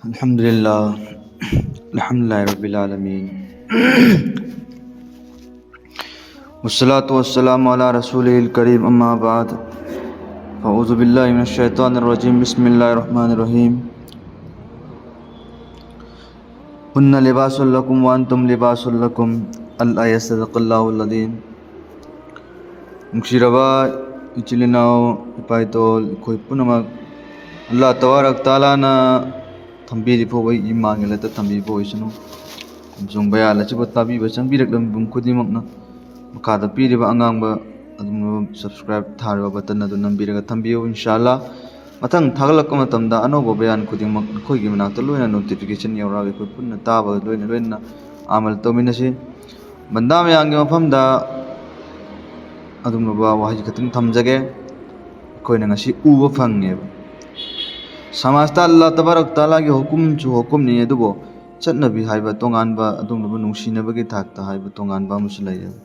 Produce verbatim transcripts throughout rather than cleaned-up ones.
الحمد لله. الحمد لله رب العالمين. والصلاة والسلام على رسوله الكريم، أما بعد. فأعوذ بالله من الشيطان الرجيم. بسم الله الرحمن الرحيم. هن لباس لكم وأنتم لباس لهم. الآية. صدق الله العظيم. ꯅꯨꯡꯁꯤꯔꯕ ꯏꯆꯤꯜ ꯏꯅꯥꯎ, ꯏꯄꯥ ꯏꯇꯣꯜ, ꯑꯩꯈꯣꯏ ꯄꯨꯝꯅꯃꯛ ꯑꯜꯂꯥꯍ ꯇꯕꯥꯔꯛ ꯇꯥꯂꯥꯅ ꯊꯝꯕꯤꯔꯤ ꯐꯥꯎꯕ, ꯏꯃꯥꯡꯒꯤ ꯂꯩꯇ ꯊꯝꯕꯤꯕ ꯑꯣꯏꯁꯅꯨ꯫ ꯑꯃꯁꯨꯡ ꯕꯌꯥꯟ ꯑꯁꯤꯕꯨ ꯇꯥꯕꯤꯕ ꯆꯪꯕꯤꯔꯛꯂꯕ ꯃꯤꯄꯨꯝ ꯈꯨꯗꯤꯡꯃꯛꯅ ꯃꯈꯥꯗ ꯄꯤꯔꯤꯕ ꯑꯉꯥꯡꯕ ꯑꯗꯨꯝ subscribe ꯊꯥꯔꯤꯕ button ꯑꯗꯨ ꯅꯝꯕꯤꯔꯒ ꯊꯝꯕꯤꯌꯨ, ꯏꯟꯁꯥ ꯑꯜꯂꯥꯍ꯫ ꯃꯊꯪ ꯊꯥꯒꯠꯂꯛꯄ ꯃꯇꯝꯗ ꯑꯅꯧꯕ ꯕꯌꯥꯟ ꯈꯨꯗꯤꯡꯃꯛ ꯅꯈꯣꯏꯒꯤ ꯃꯅꯥꯛꯇ ꯂꯣꯏꯅ notification ꯌꯧꯔꯛꯑꯒ ꯑꯩꯈꯣꯏ ꯄꯨꯟꯅ ꯇꯥꯕ ꯂꯣꯏꯅ ꯂꯣꯏꯅꯅ ꯑꯃꯜ ꯇꯧꯃꯤꯟꯅꯁꯤ꯫ ꯕꯟꯗꯥ ꯃꯌꯥꯝꯒꯤ ꯃꯐꯝꯗ ꯑꯗꯨꯒꯨꯝꯂꯕ ꯋꯥꯍꯩ ꯈꯛꯇꯪ ꯊꯝꯖꯒꯦ꯫ ꯑꯩꯈꯣꯏꯅ ꯉꯁꯤ ꯎꯕ ꯐꯪꯉꯦꯕ, ꯁꯃꯥꯖꯇ ꯑꯜꯂꯥꯍ ꯇꯕꯥꯔꯛ ꯇꯥꯂꯥꯒꯤ ꯍꯨꯀꯨꯝꯁꯨ ꯍꯨꯀꯨꯝꯅꯤ, ꯑꯗꯨꯕꯨ ꯆꯠꯅꯕꯤ ꯍꯥꯏꯕ ꯇꯣꯉꯥꯟꯕ, ꯑꯗꯨꯒꯨꯝꯂꯕ ꯅꯨꯡꯁꯤꯅꯕꯒꯤ ꯊꯥꯛꯇ ꯍꯥꯏꯕ ꯇꯣꯉꯥꯟꯕ ꯑꯃꯁꯨ ꯂꯩꯌꯦꯕ꯫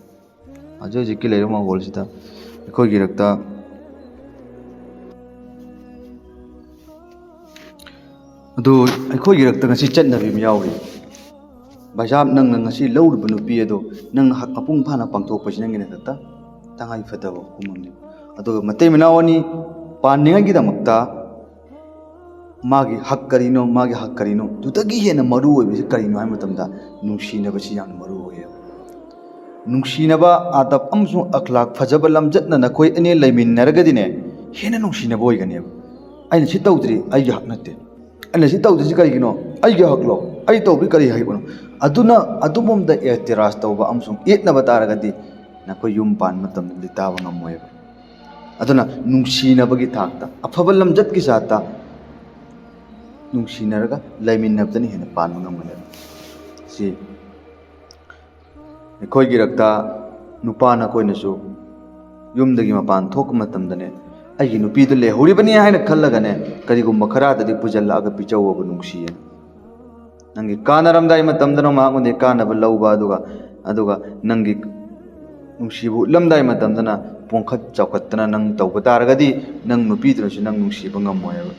ꯍꯧꯖꯤꯛ ꯍꯧꯖꯤꯛꯀꯤ ꯂꯩꯔꯤꯕ ꯃꯥꯍꯣꯜꯁꯤꯗ ꯑꯩꯈꯣꯏꯒꯤ ꯏꯔꯛꯇ ꯑꯗꯨ ꯑꯩꯈꯣꯏꯒꯤ ꯏꯔꯛꯇ ꯉꯁꯤ ꯆꯠꯅꯕꯤ ꯑꯃ ꯌꯥꯎꯔꯤ꯫ ꯚꯥꯏꯁꯥꯕ, ꯅꯪꯅ ꯉꯁꯤ ꯂꯧꯔꯤꯕ ꯅꯨꯄꯤ ꯑꯗꯣ ꯅꯪꯅ ꯍꯛ ꯃꯄꯨꯡ ꯐꯥꯅ ꯄꯥꯡꯊꯣꯛꯄꯁꯤ ꯅꯪꯒꯤ ꯅꯊꯛꯇ ꯇꯉꯥꯏ ꯐꯗꯕ ꯍꯨꯀꯨꯝ ꯑꯃꯅꯤ꯫ ꯑꯗꯨꯒ ꯃꯇꯩ ꯃꯅꯥꯎ ꯑꯅꯤ ꯄꯥꯟꯅꯤꯡꯉꯥꯏꯒꯤꯗꯃꯛꯇ ꯃꯥꯒꯤ ꯍꯛ ꯀꯔꯤꯅꯣ, ꯃꯥꯒꯤ ꯍꯛ ꯀꯔꯤꯅꯣ, ꯑꯗꯨꯗꯒꯤ ꯍꯦꯟꯅ ꯃꯔꯨ ꯑꯣꯏꯕꯁꯤ ꯀꯔꯤꯅꯣ ꯍꯥꯏꯕ ꯃꯇꯝꯗ ꯅꯨꯡꯁꯤꯅꯕꯁꯤ ꯌꯥꯝꯅ ꯃꯔꯨ ꯑꯣꯏꯌꯦꯕ꯫ ꯅꯨꯡꯁꯤꯅꯕ, ꯑꯗꯕ ꯑꯃꯁꯨꯡ ꯑꯈ꯭ꯂꯥꯛ ꯐꯖꯕ ꯂꯝꯆꯠꯅ ꯅꯈꯣꯏ ꯑꯅꯤ ꯂꯩꯃꯤꯟꯅꯔꯒꯗꯤꯅꯦ, ꯍꯦꯟꯅ ꯅꯨꯡꯁꯤꯅꯕ ꯑꯣꯏꯒꯅꯦꯕ꯫ "ꯑꯩꯅ ꯁꯤ ꯇꯧꯗ꯭ꯔꯤ, ꯑꯩꯒꯤ ꯍꯛ ꯅꯠꯇꯦ꯫ ꯑꯩꯅ ꯁꯤ ꯇꯧꯗ꯭ꯔꯤꯁꯤ ꯀꯔꯤꯒꯤꯅꯣ? ꯑꯩꯒꯤ ꯍꯛꯂꯣ? ꯑꯩ ꯇꯧꯕꯤ ꯀꯔꯤ ꯍꯛꯅꯣ?" ꯑꯗꯨꯅ ꯑꯗꯨꯝꯕꯗ ꯑꯦꯇꯤꯔꯥꯖ ꯇꯧꯕ ꯑꯃꯁꯨꯡ ꯌꯦꯠꯅꯕ ꯇꯥꯔꯒꯗꯤ ꯅꯈꯣꯏ ꯌꯨꯝ ꯄꯥꯟꯕ ꯃꯇꯝꯗꯗꯤ ꯇꯥꯕ ꯉꯝꯃꯣꯏꯕ꯫ ꯑꯗꯨꯅ ꯅꯨꯡꯁꯤꯅꯕꯒꯤ ꯊꯥꯛꯇ, ꯑꯐꯕ ꯂꯝꯆꯠꯀꯤ ꯖꯥꯠꯇ ꯅꯨꯡꯁꯤꯅꯔꯒ ꯂꯩꯃꯤꯟꯅꯕꯗꯅ ꯍꯦꯟꯅ ꯄꯥꯟꯕ ꯉꯝꯒꯅꯦꯕ꯫ ꯁꯤ ꯑꯩꯈꯣꯏꯒꯤ ꯏꯔꯛꯇ ꯅꯨꯄꯥꯅ ꯑꯩꯈꯣꯏꯅꯁꯨ ꯌꯨꯝꯗꯒꯤ ꯃꯄꯥꯟ ꯊꯣꯛꯄ ꯃꯇꯝꯗꯅꯦ, ꯑꯩꯒꯤ ꯅꯨꯄꯤꯗꯨ ꯂꯩꯍꯧꯔꯤꯕꯅꯤ ꯍꯥꯏꯅ ꯈꯜꯂꯒꯅꯦ, ꯀꯔꯤꯒꯨꯝꯕ ꯈꯔꯗꯗꯤ ꯄꯨꯁꯤꯜꯂꯛꯑꯒ ꯄꯤꯖꯧꯑꯕ ꯅꯨꯡꯁꯤꯌꯦꯅ꯫ ꯅꯪꯒꯤ ꯀꯥꯟꯅꯔꯝꯗꯥꯏ ꯃꯇꯝꯗꯅ ꯃꯍꯥꯛꯉꯣꯟꯗꯒꯤ ꯀꯥꯟꯅꯕ ꯂꯧꯕ, ꯑꯗꯨꯒ, ꯑꯗꯨꯒ ꯅꯪꯒꯤ ꯅꯨꯡꯁꯤꯕ ꯎꯠꯂꯝꯗꯥꯏ ꯃꯇꯝꯗꯅ ꯄꯣꯡꯈꯠ ꯆꯥꯎꯈꯠꯇꯅ ꯅꯪ ꯇꯧꯕ ꯇꯥꯔꯒꯗꯤ, ꯅꯪ ꯅꯨꯄꯤꯗꯨꯅꯁꯨ ꯅꯪ ꯅꯨꯡꯁꯤꯕ ꯉꯝꯃꯣꯏ ꯍꯥꯏꯕ꯫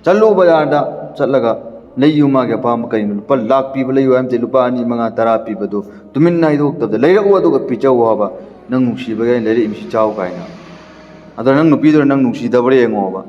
ꯆꯠꯂꯣ ꯕꯖꯥꯔꯗ, ꯆꯠꯂꯒ ꯂꯩꯌꯨ, ꯃꯥꯒꯤ ꯑꯄꯥꯝꯕ ꯀꯔꯤꯅꯣ, ꯂꯨꯄꯥ ꯂꯥꯛ ꯄꯤꯕ ꯂꯩꯌꯨ ꯍꯥꯏꯕ ꯅꯠꯇꯦ, ꯂꯨꯄꯥ ꯑꯅꯤ, ꯃꯉꯥ, ꯇꯔꯥ ꯄꯤꯕꯗꯨ ꯇꯨꯃꯤꯟꯅ ꯍꯥꯏꯗꯣꯛꯇꯕꯗ, "ꯂꯩꯔꯛꯎ ꯑꯗꯨꯒ ꯄꯤꯖꯧ" ꯍꯥꯏꯕ, "ꯅꯪ ꯅꯨꯡꯁꯤꯕꯒꯤ ꯑꯩꯅ ꯂꯩꯔꯛꯏꯕꯁꯤ ꯆꯥꯎ" ꯀꯥꯏꯅ꯫ ꯑꯗꯣ ꯅꯪ ꯅꯨꯄꯤꯗꯨꯅ ꯅꯪ ꯅꯨꯡꯁꯤꯗꯕ꯭ꯔꯥ ꯌꯦꯡꯉꯣꯕ꯫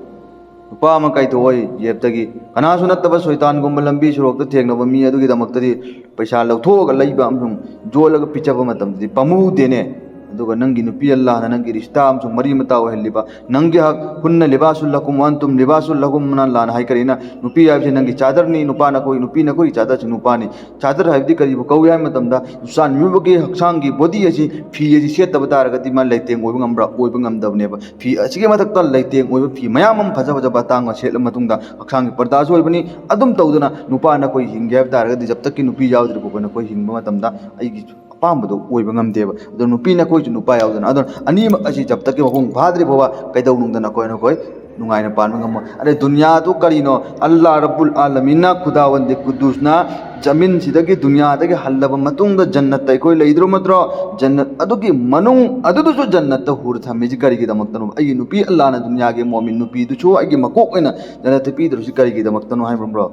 ꯅꯨꯄꯥ ꯑꯃ ꯀꯥꯏꯊꯣꯛꯑꯣꯏ ꯖꯦꯕꯇꯒꯤ, ꯀꯅꯥꯁꯨ ꯅꯠꯇꯕ ꯁꯣꯏꯇꯥꯟꯒꯨꯝꯕ ꯂꯝꯕꯤ ꯁꯣꯔꯣꯛꯇ ꯊꯦꯡꯅꯕ ꯃꯤ ꯑꯗꯨꯒꯤꯗꯃꯛꯇꯗꯤ ꯄꯩꯁꯥ ꯂꯧꯊꯣꯛꯑꯒ ꯂꯩꯕ ꯑꯃꯁꯨꯡ ꯌꯣꯜꯂꯒ ꯄꯤꯖꯕ ꯃꯇꯝꯗꯗꯤ ꯄꯥꯝꯃꯨꯗꯦꯅꯦ꯫ ꯑꯗꯨꯒ ꯅꯪꯒꯤ ꯅꯨꯄꯤ ꯑꯜꯂꯥꯍꯅ ꯅꯪꯒꯤ ꯔꯤꯁꯇꯥ ꯑꯃꯁꯨꯡ ꯃꯔꯤ ꯃꯇꯥ ꯑꯣꯏꯍꯜꯂꯤꯕ, ꯅꯪꯒꯤ ꯍꯛ, "ꯍꯨꯟꯅ ꯂꯤꯕꯥꯁꯨꯜ ꯂꯍꯨꯝ ꯋꯥꯟꯇꯨꯝ ꯂꯤꯕꯥꯁꯨꯜ ꯂꯍꯨꯝ" ꯑꯜꯂꯥꯍꯅ ꯍꯥꯏ ꯀꯔꯤꯅ? ꯅꯨꯄꯤ ꯍꯥꯏꯕꯁꯤ ꯅꯪꯒꯤ ꯆꯥꯗꯔꯅꯤ, ꯅꯨꯄꯥ ꯅꯈꯣꯏ, ꯅꯨꯄꯤ ꯅꯈꯣꯏꯒꯤ ꯆꯥꯗꯔꯁꯤ ꯅꯨꯄꯥꯅꯤ꯫ ꯆꯥꯗꯔ ꯍꯥꯏꯕꯗꯤ ꯀꯔꯤꯕꯨ ꯀꯧꯏ ꯍꯥꯏꯕ ꯃꯇꯝꯗ, ꯅꯨꯆꯥ ꯃꯤꯑꯣꯏꯕꯒꯤ ꯍꯛꯆꯥꯡꯒꯤ ꯕꯣꯗꯤ ꯑꯁꯤ, ꯐꯤ ꯑꯁꯤ ꯁꯦꯠꯇꯕ ꯇꯥꯔꯒꯗꯤ ꯃꯥ ꯂꯩꯇꯦꯡ ꯑꯣꯏꯕ ꯉꯝꯕ꯭ꯔꯥ? ꯑꯣꯏꯕ ꯉꯝꯗꯕꯅꯦꯕ꯫ ꯐꯤ ꯑꯁꯤꯒꯤ ꯃꯊꯛꯇ ꯂꯩꯇꯦꯡ ꯑꯣꯏꯕ ꯐꯤ ꯃꯌꯥꯝ ꯑꯃ ꯐꯖ ꯐꯖꯕ ꯑꯇꯥꯡꯕ ꯁꯦꯠꯂ ꯃꯇꯨꯡꯗ ꯍꯛꯆꯥꯡꯒꯤ ꯄꯔꯗꯥꯁꯨ ꯑꯣꯏꯕꯅꯤ꯫ ꯑꯗꯨꯝ ꯇꯧꯗꯅ ꯅꯨꯄꯥ ꯅꯈꯣꯏ ꯍꯤꯡꯒꯦ ꯍꯥꯏꯕ ꯇꯥꯔꯒꯗꯤ, ꯖꯕ ꯇꯛꯀꯤ ꯅꯨꯄꯤ ꯌꯥꯎꯗ꯭ꯔꯤ ꯐꯥꯎꯕ ꯅꯈꯣꯏ ꯍꯤꯡꯕ ꯃꯇꯝꯗ ꯑꯩꯒꯤ ꯑꯄꯥꯝꯕꯗꯣ ꯑꯣꯏꯕ ꯉꯝꯗꯦꯕ꯫ ꯑꯗꯣ ꯅꯨꯄꯤ ꯅꯈꯣꯏꯁꯨ ꯅꯨꯄꯥ ꯌꯥꯎꯗꯅ, ꯑꯗꯨꯅ ꯑꯅꯤꯃꯛ ꯑꯁꯤ ꯖꯕ ꯇꯛꯀꯤ ꯃꯄꯨꯡ ꯐꯥꯗ꯭ꯔꯤ ꯐꯥꯎꯕ ꯀꯩꯗꯧꯅꯨꯡꯗ ꯅꯈꯣꯏ ꯅꯈꯣꯏ ꯅꯨꯡꯉꯥꯏꯅ ꯄꯥꯟꯕ ꯉꯝꯃꯣꯏ꯫ ꯑꯗꯩ ꯗꯨꯅꯤꯌꯥꯗꯨ ꯀꯔꯤꯅꯣ? ꯑꯜꯂꯥ ꯔꯕꯨꯜ ꯑꯥꯂꯃꯤꯟꯅ, ꯈꯨꯗꯥꯋꯟꯗꯤ ꯀꯨꯗꯨꯁꯅ ꯖꯃꯤꯟꯁꯤꯗꯒꯤ, ꯗꯨꯅꯤꯌꯥꯗꯒꯤ ꯍꯜꯂꯕ ꯃꯇꯨꯡꯗ ꯖꯟꯅꯠꯇ ꯑꯩꯈꯣꯏ ꯂꯩꯗ꯭ꯔꯣ ꯅꯠꯇ꯭ꯔꯣ? ꯖꯟꯅꯠ ꯑꯗꯨꯒꯤ ꯃꯅꯨꯡ ꯑꯗꯨꯗꯨꯁꯨ ꯖꯟꯅꯠꯇ ꯍꯨꯔ ꯊꯝꯃꯤꯁꯤ ꯀꯔꯤꯒꯤꯗꯃꯛꯇꯅꯣ? ꯑꯩꯒꯤ ꯅꯨꯄꯤ ꯑꯜꯂꯥꯅ ꯗꯨꯅꯤꯌꯥꯒꯤ ꯃꯣꯃꯤꯟ ꯅꯨꯄꯤꯗꯨꯁꯨ ꯑꯩꯒꯤ ꯃꯀꯣꯛ ꯑꯣꯏꯅ ꯖꯟꯅꯠꯇ ꯄꯤꯗ꯭ꯔꯤꯁꯤ ꯀꯔꯤꯒꯤꯗꯃꯛꯇꯅꯣ ꯍꯥꯏꯕ꯭ꯔꯣ?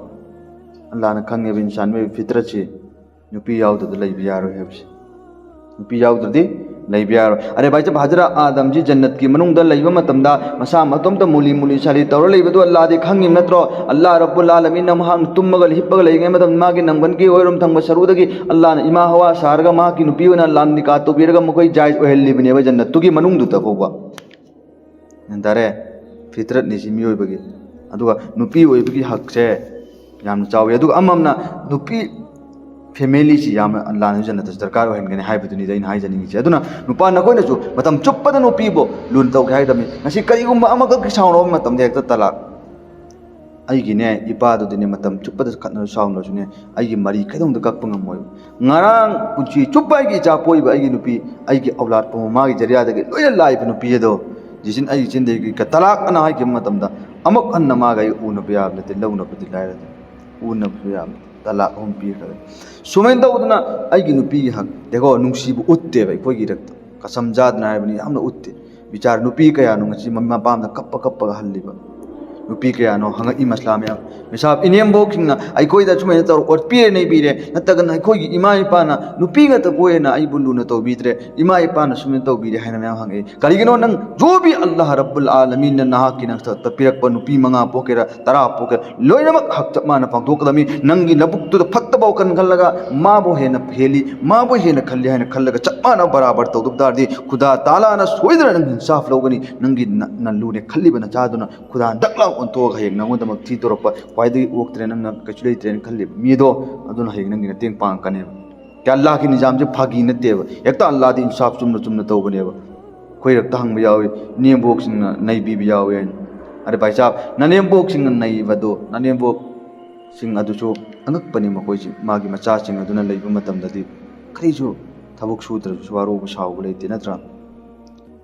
ꯑꯜꯂꯥꯅ ꯈꯪꯉꯦꯕ ꯏꯟꯁꯥꯟ ꯃꯤꯑꯣꯏꯕ ꯐꯤꯇ꯭ꯔꯠꯁꯤ ꯅꯨꯄꯤ ꯌꯥꯎꯗꯕꯗ ꯂꯩꯕ ꯌꯥꯔꯣꯏ ꯍꯥꯏꯕꯁꯦ꯫ ꯅꯨꯄꯤ ꯌꯥꯎꯗ꯭ꯔꯗꯤ ꯂꯩꯕ ꯌꯥꯔꯣꯏ꯫ ꯑꯔꯦ ꯚꯥꯏ ꯁꯥꯍꯕ, ꯍꯖꯔꯠ ꯑꯥꯗꯝꯁꯤ ꯖꯟꯅꯠꯀꯤ ꯃꯅꯨꯡꯗ ꯂꯩꯕ ꯃꯇꯝꯗ ꯃꯁꯥ ꯃꯇꯣꯝꯇ ꯃꯨꯂꯤ ꯃꯨꯂꯤ ꯁꯥꯂꯤ ꯇꯧꯔ ꯂꯩꯕꯗꯨ ꯑꯜꯂꯥꯗꯤ ꯈꯪꯉꯤꯕ ꯅꯠꯇ꯭ꯔꯣ? ꯑꯜꯂꯥ ꯔꯕꯨꯜ ꯑꯥꯂꯃꯤꯟꯅ ꯃꯍꯥꯛꯅ ꯇꯨꯝꯃꯒ ꯍꯤꯞꯄꯒ ꯂꯩꯔꯤꯉꯩ ꯃꯇꯝꯗ ꯃꯥꯒꯤ ꯅꯪꯒꯟꯒꯤ ꯑꯣꯏꯔꯣꯝ ꯊꯪꯕ ꯁꯔꯨꯗꯒꯤ ꯑꯜꯂꯥꯅ ꯏꯃꯥ ꯍꯋꯥ ꯁꯥꯔꯒ ꯃꯍꯥꯛꯀꯤ ꯅꯨꯄꯤ ꯑꯣꯏꯅ ꯂꯥꯟ ꯅꯤꯀꯥ ꯇꯧꯕꯤꯔꯒ ꯃꯈꯣꯏ ꯖꯥꯏꯖ ꯑꯣꯏꯍꯜꯂꯤꯕꯅꯦꯕ ꯖꯟꯅꯠꯇꯨꯒꯤ ꯃꯅꯨꯡꯗꯨꯗ ꯐꯥꯎꯕ꯫ ꯒ꯭ꯌꯥꯟ ꯇꯥꯔꯦ? ꯐꯤꯇ꯭ꯔꯠꯅꯤ ꯁꯤ ꯃꯤꯑꯣꯏꯕꯒꯤ꯫ ꯑꯗꯨꯒ ꯅꯨꯄꯤ ꯑꯣꯏꯕꯒꯤ ꯍꯛꯁꯦ ꯌꯥꯝꯅ ꯆꯥꯎꯋꯤ꯫ ꯑꯗꯨꯒ ꯑꯃꯃꯝꯅ ꯅꯨꯄꯤ ꯐꯦꯃꯤꯂꯤꯁꯤ ꯌꯥꯝꯅ ꯑꯜꯂꯥꯅ ꯖꯟꯅꯠꯇꯁꯨ ꯗꯔꯀꯥꯔ ꯑꯣꯏꯍꯟꯒꯅꯤ ꯍꯥꯏꯕꯗꯨꯅꯤꯗ ꯑꯩꯅ ꯍꯥꯏꯖꯅꯤꯡꯉꯤꯁꯦ꯫ ꯑꯗꯨꯅ ꯅꯨꯄꯥ ꯅꯈꯣꯏꯅꯁꯨ ꯃꯇꯝ ꯆꯨꯞꯄꯗ ꯅꯨꯄꯤꯕꯨ ꯂꯨꯅ ꯇꯧꯒꯦ ꯍꯥꯏꯒꯗꯕꯅꯤ꯫ ꯉꯁꯤ ꯀꯔꯤꯒꯨꯝꯕ ꯑꯃꯈꯛꯀꯤ ꯁꯥꯎꯅꯕ ꯃꯇꯝꯗ ꯍꯦꯛꯇ ꯇꯂꯥꯛ꯫ ꯑꯩꯒꯤꯅꯦ ꯏꯄꯥꯗꯨꯗꯤꯅꯦ ꯃꯇꯝ ꯆꯨꯞꯄꯗ ꯈꯠꯅꯔꯁꯨ ꯁꯥꯎꯅꯔꯁꯨꯅꯦ ꯑꯩꯒꯤ ꯃꯔꯤ ꯀꯩꯗꯧꯅꯨꯡꯗ ꯀꯛꯄ ꯉꯝꯃꯣꯏ꯫ ꯉꯔꯥꯡ ꯄꯨꯟꯁꯤ ꯆꯨꯞꯄ ꯑꯩꯒꯤ ꯏꯆꯥ ꯄꯣꯛꯏꯕ ꯑꯩꯒꯤ ꯅꯨꯄꯤ, ꯑꯩꯒꯤ ꯑꯧꯂꯥꯗ ꯄꯣꯛꯄ ꯃꯥꯒꯤ ꯖꯔꯤꯌꯥꯗꯒꯤ ꯂꯣꯏꯅ ꯂꯥꯛꯏꯕ ꯅꯨꯄꯤ ꯑꯗꯣ, ꯖꯤꯁꯤꯟ ꯑꯩꯒꯤ ꯆꯤꯟꯗꯒꯤ ꯇꯂꯥꯛ ꯑꯅ ꯍꯥꯏꯈꯤꯕ ꯃꯇꯝꯗ ꯑꯃꯨꯛ ꯍꯟꯅ ꯃꯥꯒ ꯑꯩ ꯎꯅꯕ ꯌꯥꯕ ꯅꯠꯇꯦ, ꯂꯧꯅꯕꯗꯤ ꯂꯥꯏꯔꯗꯅ꯫ ꯎꯅꯕꯁꯨ ꯌꯥꯕ ꯅꯠꯇꯦ꯫ ꯇꯂꯥꯛ ꯑꯍꯨꯝ ꯄꯤꯈ꯭ꯔꯦ꯫ ꯁꯨꯃꯥꯏꯅ ꯇꯧꯗꯅ ꯑꯩꯒꯤ ꯅꯨꯄꯤꯒꯤ ꯍꯛ, ꯗꯦꯈꯣ, ꯅꯨꯡꯁꯤꯕ ꯎꯠꯇꯦꯕ ꯑꯩꯈꯣꯏꯒꯤ ꯏꯔꯛꯇ꯫ ꯀꯁꯝ ꯆꯥꯗꯅ ꯍꯥꯏꯕꯅꯤ, ꯌꯥꯝꯅ ꯎꯠꯇꯦ꯫ ꯕꯤꯆꯥꯔ ꯅꯨꯄꯤ ꯀꯌꯥꯅꯣ ꯉꯁꯤ ꯃꯃꯥ ꯃꯄꯥꯝꯗ ꯀꯞꯄ ꯀꯞꯄꯒ ꯍꯜꯂꯤꯕ꯫ ꯅꯨꯄꯤ ꯀꯌꯥꯅꯣ ꯍꯪꯉꯛꯏ ꯃꯁꯂꯥ ꯃꯌꯥꯝ꯫ ꯃꯤꯁꯥꯞ ꯏꯅꯦꯝꯕꯣꯛꯁꯤꯡꯅ ꯑꯩꯈꯣꯏꯗ ꯁꯨꯃꯥꯏꯅ ꯇꯧꯔ ꯑꯣꯠꯄꯤꯔꯦ ꯅꯩꯕꯤꯔꯦ, ꯅꯠꯇ꯭ꯔꯒꯅ ꯑꯩꯈꯣꯏꯒꯤ ꯏꯃꯥ ꯏꯄꯥꯅ ꯅꯨꯄꯤ ꯉꯥꯛꯇ ꯀꯣꯏꯔꯦꯅ ꯑꯩꯕꯨ ꯂꯨꯅ ꯇꯧꯕꯤꯗ꯭ꯔꯦ, ꯏꯃꯥ ꯏꯄꯥꯅ ꯁꯨꯃꯥꯏꯅ ꯇꯧꯕꯤꯔꯦ ꯍꯥꯏꯅ ꯃꯌꯥꯝ ꯍꯪꯉꯛꯏ꯫ ꯀꯔꯤꯒꯤꯅꯣ? ꯅꯪ ꯖꯣꯕꯤ ꯑꯜꯂꯥꯍ ꯔꯕꯨꯜ ꯑꯥꯂꯃꯤꯟꯅ ꯅꯍꯥꯛꯀꯤ ꯅꯁꯛꯇ ꯄꯤꯔꯛꯄ ꯅꯨꯄꯤ ꯃꯉꯥ ꯄꯣꯛꯀꯦꯔꯥ, ꯇꯔꯥ ꯄꯣꯛꯀꯦꯔꯥ, ꯂꯣꯏꯅꯃꯛ ꯍꯛ ꯆꯞ ꯃꯥꯟꯅ ꯄꯥꯡꯊꯣꯛꯀꯗꯕꯅꯤ꯫ ꯅꯪꯒꯤ ꯅꯕꯨꯛꯇꯨꯗ ꯐꯠꯇꯕ ꯋꯥꯈꯜ ꯈꯜꯂꯒ ꯃꯥꯕꯨ ꯍꯦꯟꯅ ꯍꯦꯜꯂꯤ, ꯃꯥꯕꯨ ꯍꯦꯟꯅ ꯈꯜꯂꯤ ꯍꯥꯏꯅ ꯈꯜꯂꯒ ꯆꯞ ꯃꯥꯟꯅ ꯕꯔꯥꯕꯔ ꯇꯧꯗꯕ ꯇꯥꯔꯗꯤ ꯈꯨꯗꯥ ꯇꯥꯂꯥꯅ ꯁꯣꯏꯗꯅ ꯅꯪꯒꯤ ꯏꯟꯁꯥꯐ ꯂꯧꯒꯅꯤ꯫ ꯅꯪꯒꯤ ꯅ-, ꯅ ꯂꯨꯅꯦ ꯈꯜꯂꯤꯕ ꯅꯆꯥꯗꯨꯅ ꯈꯨꯗꯥ ꯗꯛ ꯂꯥꯎ ꯑꯣꯟꯊꯣꯛꯑꯒ ꯍꯌꯦꯡ ꯅꯪꯉꯣꯟꯗꯃꯛ ꯊꯤ ꯇꯧꯔꯛꯄ, ꯈ꯭ꯋꯥꯏꯗꯒꯤ ꯑꯣꯛꯇ꯭ꯔꯦ, ꯅꯪꯅ ꯀꯩꯁꯨ ꯂꯩꯇ꯭ꯔꯦꯅ ꯈꯜꯂꯤꯕ ꯃꯤꯗꯣ, ꯑꯗꯨꯅ ꯍꯌꯦꯡ ꯅꯪꯒꯤ ꯃꯇꯦꯡ ꯄꯥꯡꯉꯛꯀꯅꯦꯕ꯫ ꯀꯌꯥ ꯑꯜꯂꯥꯍꯒꯤ ꯅꯤꯖꯥꯝꯁꯦ ꯐꯥꯒꯤ ꯅꯠꯇꯦꯕ꯫ ꯍꯦꯛꯇ ꯑꯜꯂꯥꯍꯗꯤ ꯏꯟꯁꯥꯐ ꯆꯨꯝꯅ ꯆꯨꯝꯅ ꯇꯧꯕꯅꯦꯕ꯫ ꯑꯩꯈꯣꯏ ꯔꯛꯇ ꯍꯪꯕ ꯌꯥꯎꯏ, ꯏꯅꯦꯝꯕꯣꯛꯁꯤꯡꯅ ꯅꯩꯕꯤꯕ ꯌꯥꯎꯏ ꯍꯥꯏꯅ꯫ ꯑꯗ ꯚꯥꯏ ꯁꯥꯍꯕ, ꯅꯅꯦꯝꯕꯣꯛꯁꯤꯡꯅ ꯅꯩꯕꯗꯣ, ꯅꯅꯦꯝꯕꯣꯛꯁꯤꯡ ꯑꯗꯨꯁꯨ ꯑꯉꯛꯄꯅꯤ꯫ ꯃꯈꯣꯏꯁꯤ ꯃꯥꯒꯤ ꯃꯆꯥꯁꯤꯡ ꯑꯗꯨꯅ ꯂꯩꯕ ꯃꯇꯝꯗꯗꯤ ꯀꯔꯤꯁꯨ ꯊꯕꯛ ꯁꯨꯗ꯭ꯔꯁꯨ ꯋꯥꯔꯧꯕ ꯁꯥꯎꯕ ꯂꯩꯇꯦ, ꯅꯠꯇ꯭ꯔꯥ?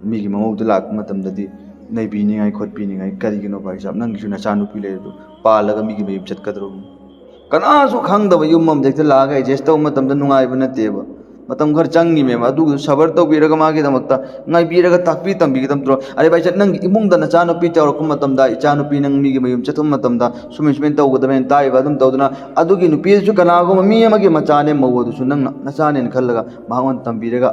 ꯃꯤꯒꯤ ꯃꯃꯧꯗ ꯂꯥꯛꯄ ꯃꯇꯝꯗꯗꯤ ꯅꯩꯕꯤꯅꯤꯡꯉꯥꯏ ꯈꯣꯠꯄꯤꯅꯤꯡꯉꯥꯏ ꯀꯔꯤꯒꯤꯅꯣ ꯚꯥꯏ ꯁꯥꯍꯕ? ꯅꯪꯒꯤꯁꯨ ꯅꯆꯥꯅꯨꯄꯤ ꯂꯩꯔꯗꯨ ꯄꯥꯜꯂꯒ ꯃꯤꯒꯤ ꯃꯌꯨꯝ ꯆꯠꯀꯗ꯭ꯔꯣ? ꯀꯅꯥꯁꯨ ꯈꯪꯗꯕ ꯌꯨꯝ ꯑꯃꯗ ꯍꯦꯛꯇ ꯂꯥꯛꯑꯒ ꯑꯦꯗꯖꯁ ꯇꯧꯕ ꯃꯇꯝꯗ ꯅꯨꯡꯉꯥꯏꯕ ꯅꯠꯇꯦꯕ꯫ ꯃꯇꯝ ꯈꯔ ꯆꯪꯉꯤꯃꯦꯕ꯫ ꯑꯗꯨꯒꯤꯗꯨ ꯁꯕꯔ ꯇꯧꯕꯤꯔꯒ ꯃꯥꯒꯤꯗꯃꯛꯇ ꯉꯥꯏꯕꯤꯔꯒ ꯇꯥꯛꯄꯤ ꯇꯝꯕꯤꯒꯗꯕ ꯅꯠꯇ꯭ꯔꯣ? ꯑꯔꯦ ꯚꯥꯏ ꯁꯥꯍꯕ, ꯅꯪꯒꯤ ꯏꯃꯨꯡꯗ ꯅꯆꯥꯅꯨꯄꯤ ꯆꯥꯎꯔꯛꯄ ꯃꯇꯝꯗ, ꯏꯆꯥꯅꯨꯄꯤ ꯅꯪ ꯃꯤꯒꯤ ꯃꯌꯨꯝ ꯆꯠꯄ ꯃꯇꯝꯗ ꯁꯨꯃꯥꯏ ꯁꯨꯃꯥꯏꯅ ꯇꯧꯒꯗꯕꯅꯦꯅ ꯇꯥꯛꯏꯕ ꯑꯗꯨꯝ ꯇꯧꯗꯅ, ꯑꯗꯨꯒꯤ ꯅꯨꯄꯤꯗꯨꯁꯨ ꯀꯅꯥꯒꯨꯝꯕ ꯃꯤ ꯑꯃꯒꯤ ꯃꯆꯥꯅꯦ, ꯃꯧ ꯑꯗꯨꯁꯨ ꯅꯪꯅ ꯅꯆꯥꯅꯦꯅ ꯈꯜꯂꯒ ꯃꯍꯥꯛꯉꯣꯟꯗ ꯇꯝꯕꯤꯔꯒ